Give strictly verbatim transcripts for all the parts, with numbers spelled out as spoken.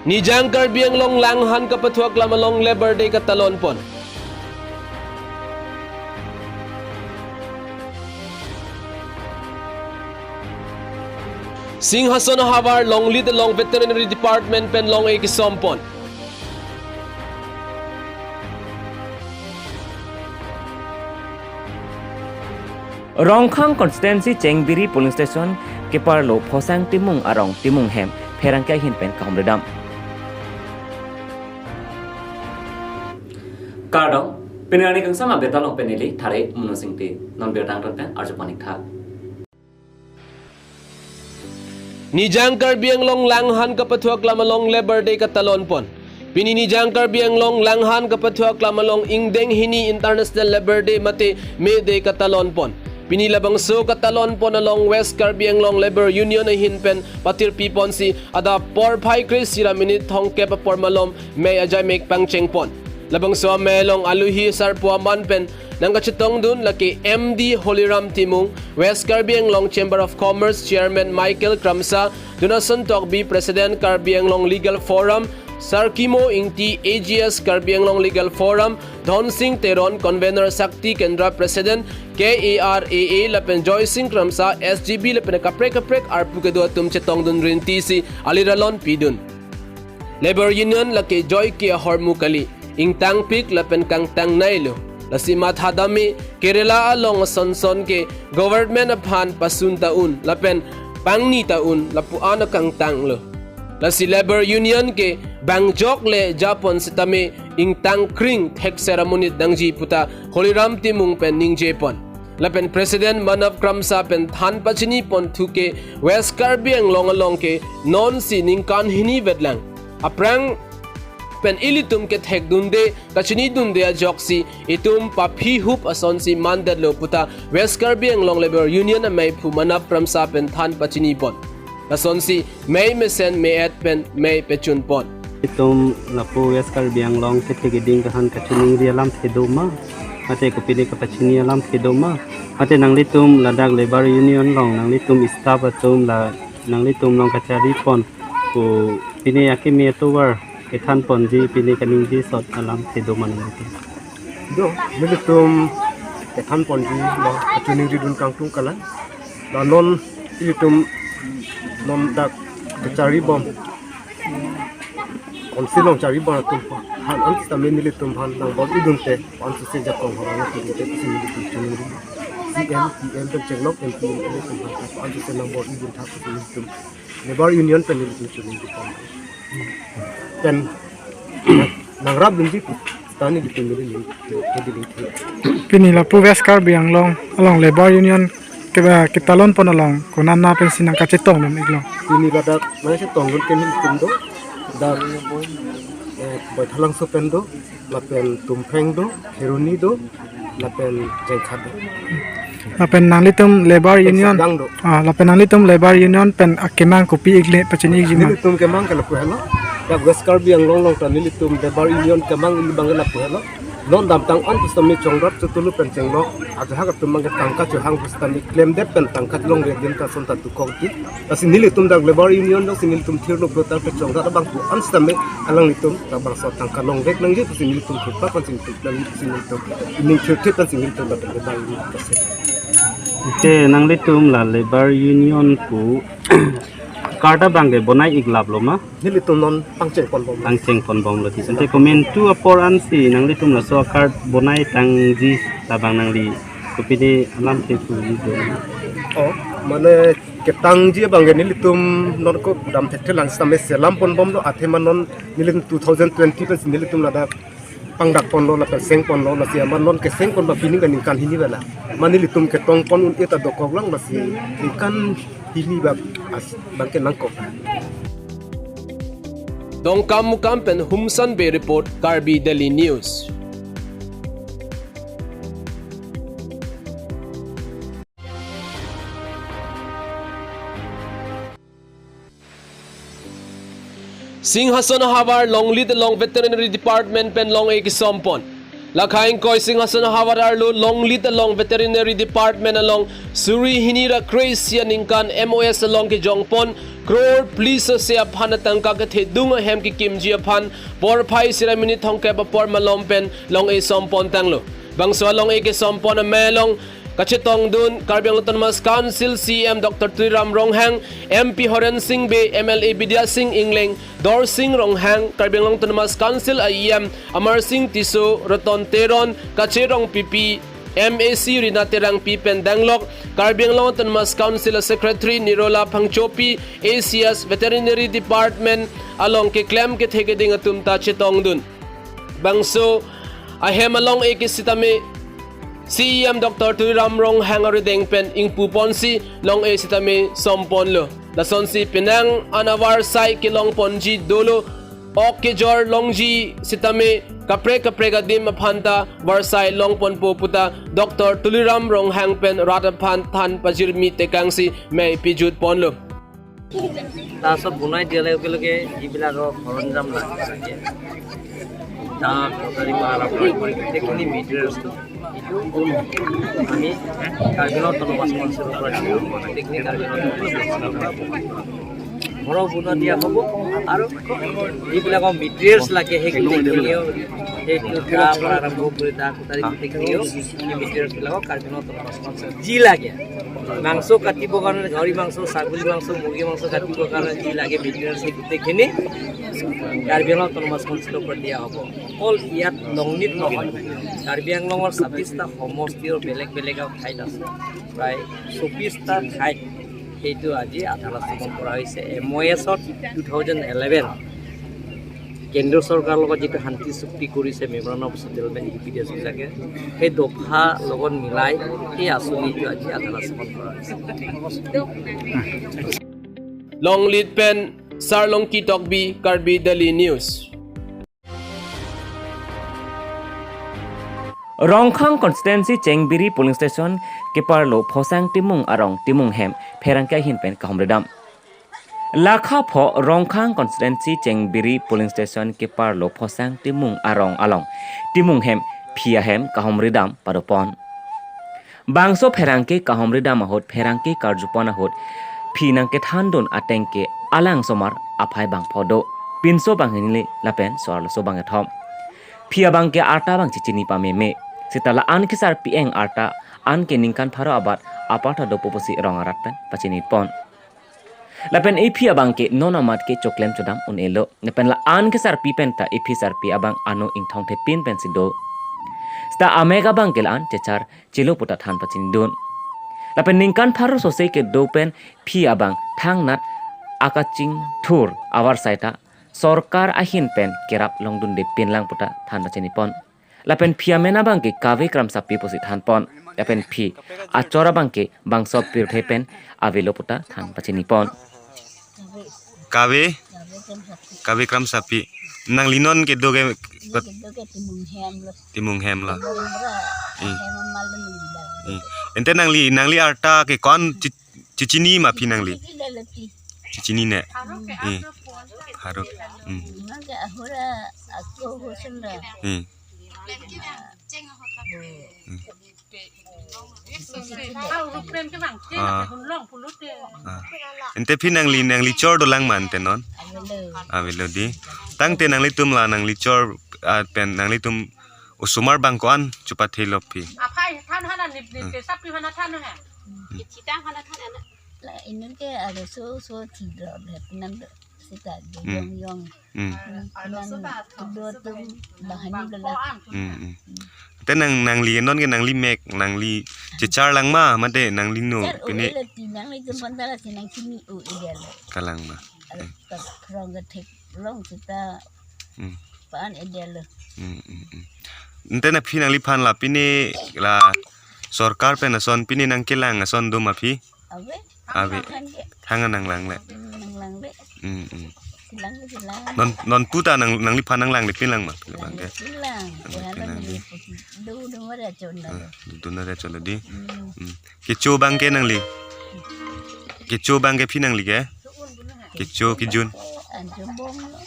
Nijang Karbi Anglong Langhan kapathu aklam along Labour Day katalon pon. Singhason ahavar Longleit along Veterinary Department pen long-e kesom pon. Rongkhang constituency Chengbiri polling station keparlo Phosang Timung arong Timung hem pherangke ahin pen kahumredam. Kardom, pini arni kangsam abirta along pen neli Thare Muno Singte, non birta angton pen arju pon ik tha. Nijang Karbi Anglong Langhan kapathu aklam along Labour Day katalon pon. Pini Nijang Karbi Anglong Langhan kapathu aklam along ingdeng hini International Labour Day mate May Day katalon pon. Pini labangso katalon pon along West Karbi Anglong Labour Union ahin pen patirpi ponsi adap porphai kre-isi ra minit thomkep apor malom mei ajai mek pangcheng pon. Labangso amei along aluhi sarpo aman pen nangkachetongdun lake M D Holiram Timung, West Karbi Anglong Chamber of Commerce Chairman Michael Kramsa, Dunason Tokbi, President Karbi Anglong Legal Forum, Sarkimo Ingti, A G S Karbi Anglong Legal Forum, Dhonsing Teron, Convener Shakti Kendra President K A R A A, lapen Joysing Kramsa, S G B, lapen kaprek kaprek arpu kedo atum chetongdun rinti si aliralon pidun. Labour Union lake joike ahormu kali, ingtangpik lapen kangtangnailo. Lasi mathadam me Kerala along asonson ke government aphan pasun ta un lapen pangni ta un lapu-an akangtanglo. Lasi Labour Union ke bangjok le japon sitame ingtangkring thekser amonit nangji puta Holiram Timung pen ningje pon. Lapen President Manav Kramsa pen than pachini pon thu ke West Karbi Anglong along ke nonsi ningkan hini vetlang. Aphrang pen ilitum kethekdunde kachinidunde ajoksi itum paphi hup asonsi mandetlo puta West Karbi Anglong Labour Union ameiphu Manav Kramsa pen than pachini pon. Lasonsi mei mesen me-et pen mei pechun pon. Itum lapu West Karbi Anglong kethek keding kahan kachiningri alamthe do ma, mate kopine kapachini alamthe do ma, mate nanglitum ladak Labour Union along nanglitum staff atum la nanglitum along kachari pon, kopine akimi atovar kethan ponji pine kaningje sot alamthe do ma nanglitum? Do, nelitum kethan ponji lo kachiningridun kangtung kalang. La non ilitum non dak kachari bom, council along chari bom atum aphan an sitame nelitum aphan nangbor-idunte, an suse jakong horang atum te pusi nelitum chiningri. C M, P M pen chenglok M P, M L A atum aphan an suse nangbor-idun tha pusi nelitum Labour Union pen nelitum chiningri pon. Pen nangrapdunji pu ta nelitum neli neli neli. Pini lapu West Karbi Anglong along Labour Union ke, ketalon pon along konat na pensi nangkachetongdun iklo? Pini ladak nangchetongdun ke nelitum do, dak, eh, Baithalangso pen do, lapen Tumpheng do, Kheroni do, lapen Jengkhat do. Lapen nanglitum Labour Union, Sadang do. Ah, lapen nanglitum Labour Union pen akemang kopi ikle pachini ikji ma? Nelitum kemang ke lapu helo. Dak West Karbi Anglong along ta nelitum Labour Union kemang ili abang ke lapu helo. Non damtang an pusitame chongrap chotulu pen chenglok ajahak atum abang ke tangka chohang pusitame klemdet pen tangka longrek din ta son ta tukok di. Lasi nelitum dak Labour Union alongsi nelitum thirlo pulote kechongdat abang pu an sitame alanglitum ta bangso tangka longrek nangji pusi nelitum thurpak ansi nelitum plan pusi nelitum ning thirthip ansi nelitum dak Labour Union ta se. Oke, nanglitum la Labour Union pu card abang ke bonai iklaplo ma? Nelitum non pangcheng pon bom. Pangcheng pon bomlo ti. Ante komantu apor ansi nanglitum laso card bonai tangji labang nangli kopine alamthe puji do? Oh, mane ketangji abang ke nelitum non ko dam thekthelang sitame selam pon bomlo, athema non nelitum two thousand twenty pensi nelitum ladak pangdak ponlo lapen seng ponlo, lasi amat non keseng pon ba pini ba ningkan hini ba la. Mane nelitum ketong pon un-e ta dokok lang, lasi ningkan hini ba as abang ke nangkok. Dongkamukam pen Humsan Bey report, Karbi Daily News. Singhason ahavar Longleit along Veterinary Department pen long-e kesom pon. Lakha ingkoi Singhason ahavar arlo Longlit along Veterinary Department along suri hini ra kre-isi aningkan M O S along kejongpon crore phli sose aphan atangka kethedung ahem kekimji aphan porphai isi ra minit thomkep apor malom pen long-e sompon tanglo. Bangso along-e kesompon amei along kachetongdun Karbi Anglong Autonomous Council C E M Doctor Tuliram Ronghang, M P Horen Sing Bey, M L A Bidya Sing Engleng, Dorsing Ronghang, Karbi Anglong Autonomous Council a E M Amarsing Tisso, Roton Teron, Kache Rongpipi, M A C Rina Terangpi pen danglok Karbi Anglong Autonomous Council a Secretary Nirola Phangchopi, A C S Veterinary Department along keklem kethe keding atum ta chetongdun. Bangso ahem along-e ke sitame C E M Doctor Tuliram Ronghang arideng pen ingpuponsi long-e sitame somponlo. Lasonsi penang an avarsai kelongponji dolo, ok kejor longji sitame kaprek kaprek adim aphan ta varsai longponpo puta Doctor Tuliram Ronghang pen rat aphan than pajirmi tekangsi mei pijutponlo. Laso bonai dia lage lage jibilak sorojanjam lage, dam, kutari, para, para, para, gotekhini materials to. Itu ami Karbi Anglong Autonomous Council-ৰ পৰা দিব, গোটেইখিনি Karbi Anglong Autonomous Council-ৰ পৰা দিব। ঘৰ বনোৱা দিয়া হ'ব আৰু যিবিলাক materials লাগে, সেই গোটেইখিনিও, সেইটো দাৰ পৰা আৰম্ভ কৰি দা, কটাৰী, গোটেইখিনিও সেই materials বিলাকক Karbi Anglong Autonomous Council যি লাগে, মাংস কাটিবৰ কাৰণে, গাহৰি মাংস, ছাগলী মাংস, মুৰ্গী মাংস কাটিবৰ কাৰণে যি লাগে materials, সেই গোটেইখিনি Karbi Anglong Autonomous Council-ৰ পৰা দিয়া হ'ব। অকল ইয়াত লংনিত নহয়, কাৰ্বি আংলঙৰ ছাব্বিশটা সমষ্টিৰ বেলেগ বেলেগ ঠাইত আছে, প্ৰায় চৌবিশটা ঠাইত সেইটো আজি আধাৰ স্থাপন কৰা হৈছে। এম অ' এছত টু থাউজেণ্ড ইলেভেন কেন্দ্ৰ চৰকাৰৰ লগত যিটো শান্তি চুক্তি কৰিছে, memorandum of settlement, U P D S বিলাকে, সেই দফা লগত মিলাই সেই আঁচনিটো আজি আধাৰ স্থাপন কৰা হৈছে। Longlit pen Sarlongki Tokbi, Karbi Daily News. Rongkhang constituency Chengbiri polling station keparlo Phosang Timung arong Timung hem pherangke ahin pen kahumridam. Lakha pho Rongkhang constituency Chengbiri polling station keparlo Phosang Timung arong along Timung hem phi ahem kahumridam padopon. Bangso pherangke kahumridam ahut, pherangke karjupon ahut, phi nangkethandun ateng ke alang somar aphai bangpho do. Pinso bang hini lapen so-arloso bang kethom. Phi abang ke arta bang chechini pameme. Seta la-an kesarpi eng arta an ke ningkan pharo abat aparta dopo pusi rong arat pen pachinipon. Lapen ephi abang ke non amat ke choklem chodam un-elo. Lapen la-an kesarpi pen ta ephi sarpi abang ano ingthong thepin pensi do. Seta amek abang ke la-an chechar chelo puta than pachinidun. Lapen ningkan pharo sose kedo pen phi abang thangnat akachingthur avarsai ta sorkar ahin pen kerap longdunde pinlang puta than pachinipon. Lapen phi amen abang ke Kave Kramsapi pusi thanpon. Lapen phi achor abang ke bangso pirthe pen avelo puta than pachinipon. Kave, Kave Kramsapi. Nangli non kedo ke, Kedo ke Timung hem lo. Timung hem lo. Timung bra. Hmm. Hem amal lo nila. Hmm. Ente nangli, nangli arta ke ko-an chi-, chechini ma phi nangli? Chechini leleti. Chechini ne. Hmm. Haruk. Hmm. Nang ke ahura ako husun ra. Hmm. Ah. Ah. Ente phi nangli, nangli chor dolang ma ante non? Avelo. Avelo di. Tangte nanglitum la nangli chor, ah, pen nanglitum osomar bang ko-an chupathe lo phi? Aphai than hana nip nip Hmm. ke sapi hana than ha. Hmm. La inut ke aro so so thi do le pinang do. Seta Hmm. yong yong. Hmm. Hmm, pinang kedo atum bahani dola. Hmm, hmm. Te nang, nangli non ke nangli mek, nangli chechar lang ma, mate nangli no, Char pine. U-e leti, nangli tum pantala si nangchini u-e dia lo. Kalang ma. Al-, Hmm. ta phrong kethek long seta Hmm. pan e dia lo. Hmm, hmm, hmm. Ente na phi nangliphan la pine la sorkar pen ason pine nangkelang ason do ma phi? Ave. Ave. Nanglang ke. Thang nanglang le. Hmm, nanglang le. Hmm, hmm. Silang ke silang. Non, non puta nang, nangliphan nanglang le pinlang ma, pin abang ke. Silang. Nang Ya, pinlang nang di. Di. Du, du mara chon na. Ah, du, du mara chon di. Hmm. Hmm. Kecho abang ke nangli. Kecho abang ke phi nangli ke? Kecho kejun. An chumbomlo.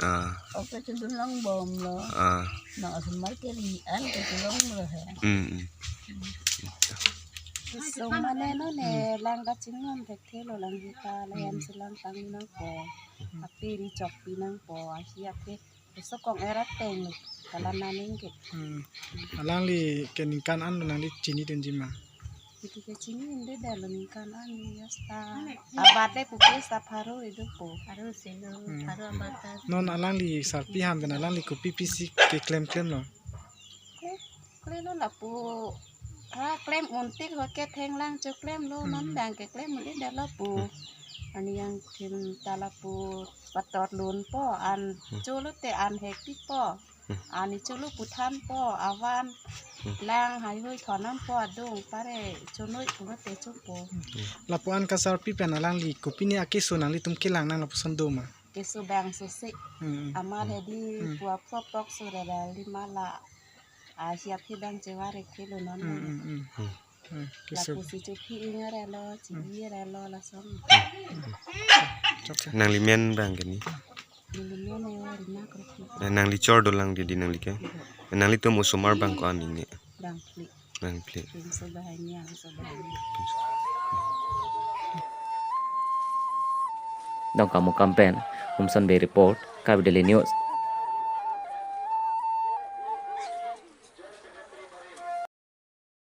Ah. Oke, chudun longbomlo. Ah. Nang osomar keri an ke chulonglo he. Hmm, hmm. So mane non ne lang kachingnon thekthelo, lang hita la hem, hmm, si lang tang nangpo. Ape ri chokpi nangpo, ahi ape. So kong era teng lo. Kala naning ke. Hmm. Alangli ke ningkan an lo nangli chinidunji ma? Kiti ke chinidundedetlo ningkan an, ya sta. Abat le pupe sta pharo idupo. Pharo silo, hmm, pharo abat ta. Non alangli sarpi ham pen alangli kopi pisi keklem klemlo? Kle, klelo lapu. Ha, klem untik ho ke thenglang choklemlo, hmm, non dang keklem un-edetlo pu. Hmm. Ani yang thim ta lapu patot lunpo, an, hmm, cholo te an hekpipo. Hmm. Ani cholo pu thanpo, avan, hmm, lang haihui thon nangpo, adung pare chonoi pulote chopo. Hmm. Lapu-an kasarpi pen alangli kopine akeso nanglitum kelang nang lapuson do ma? Keso bangso si. Hmm, hmm. Amat, hmm, hedi, hmm, pu apropok so rerali mala. Ahi aphi bang chevar ekhelo non. Hmm, hmm, hmm. Hmm. Hmm, keso. Lapusi chophi ingarelo, chibi, hmm, relo lason. Hmm. Chok, chok. Nangli men bang ke ni? Nangli men e Rina Kropi. Eh, nangli chor dolang didi nangli ke? Iya. Eh, nanglitum osomar bang ko-an ni? Bang phli. Bang phli. Bangso bahai ni, bangso bahai ni. Dongka Mukam pen Humson Bey report, Karbi Daily News.